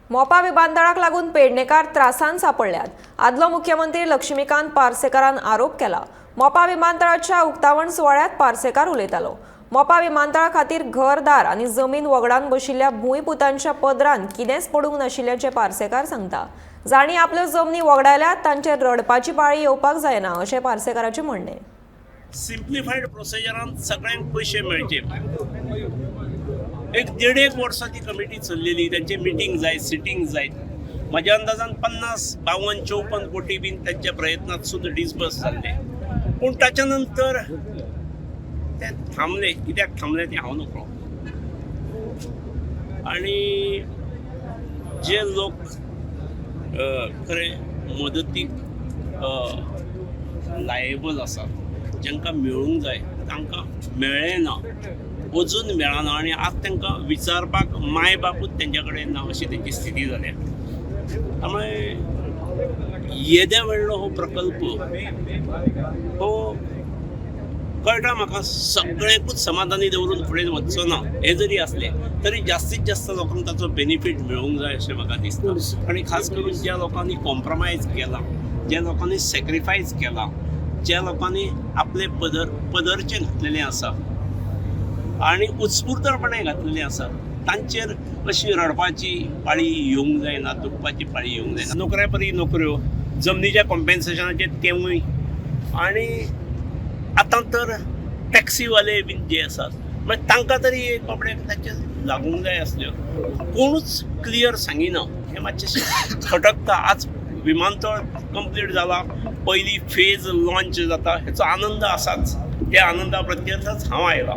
मोपा विमानतळाक लागून पेडणेकार त्रासान सापडल्यात. आदलो मुख्यमंत्री लक्ष्मीकांत पार्सेकारान आरोप केला. मोपा विमानतळाच्या उक्तावण सुवाळ्यात पार्सेकार उलयतालो. मोपा विमानतळा खातीर घरदार आनी जमीन वगडावन बशिल्ल्या भूंयपुतांच्या पदरान कितेंच पडूंक नाशिल्ल्याचें पार्सेकार सांगता. जांणी आपल्यो जमनी वगडायल्यात तांचेर रडपाची पाळी येवपाक जायना अशें पार्सेकाराचें म्हणणें. सिम्प्लिफायड प्रोसिजरान सगळ्यांक पयशे मेळचे. एक देड एक वर्सां ती कमिटी चल्लेली. त्यांचे मिटींग जायत, सिटींग जायत, म्हज्या अंदाजान 50, 52, 54 कोटी बीन त्यांच्या प्रयत्नात सुद्दां डिसबर्स जाल्ले. पूण ताच्या नंतर ते थांबले. कित्याक थांबले ते हांव नकळो. आणि जे लोक खरें मदतीक लायबल आसात, जांकां मेळूंक जाय, तांकां मेळ्ळें ना, अजून मेळना. आनी आज तांकां विचारपाक माय बापूच तेंच्या कडेन ना अशी तेंची स्थिती जाल्या. त्यामुळे येद्या व्हडलो हो प्रकल्प हो कळटा म्हाका, सगळ्यांकूच समाधानी दवरून फुडें वचचो ना हें जरी आसलें तरी जास्तीत जास्त लोकांक ताचो बेनिफीट मेळूंक जाय अशें म्हाका दिसता. आनी खास करून ज्या लोकांनी कॉम्प्रोमायज केलां, ज्या लोकांनी सॅक्रिफायस केलां, ज्या लोकांनी आपले पदर पदरचें घातलेलें आसा आनी उत्स्फूर्तपणे घातलेलें आसा, तांचेर अशी रडपाची पाळी येवंक जायना, दुखपाची पाळी येवंक जायना. नोकऱ्या परी नोकऱ्यो, जमनीच्या कॉम्पेन्सेशनाचेर तेवूय, आनी आतां तर टॅक्सीवाले बीन जे आसात, म्हळ्यार तांकां तरी एक बाबडे ताचेर लागूंक जाय आसल्यो. कोणूच क्लियर सांगिना, हें मातशें खटकता. आज विमानतळ कंप्लीट जाला, पयली फेज लॉन्च जाता, हेचो आनंद आसाच. त्या आनंदा प्रत्यर्थच हांव आयला.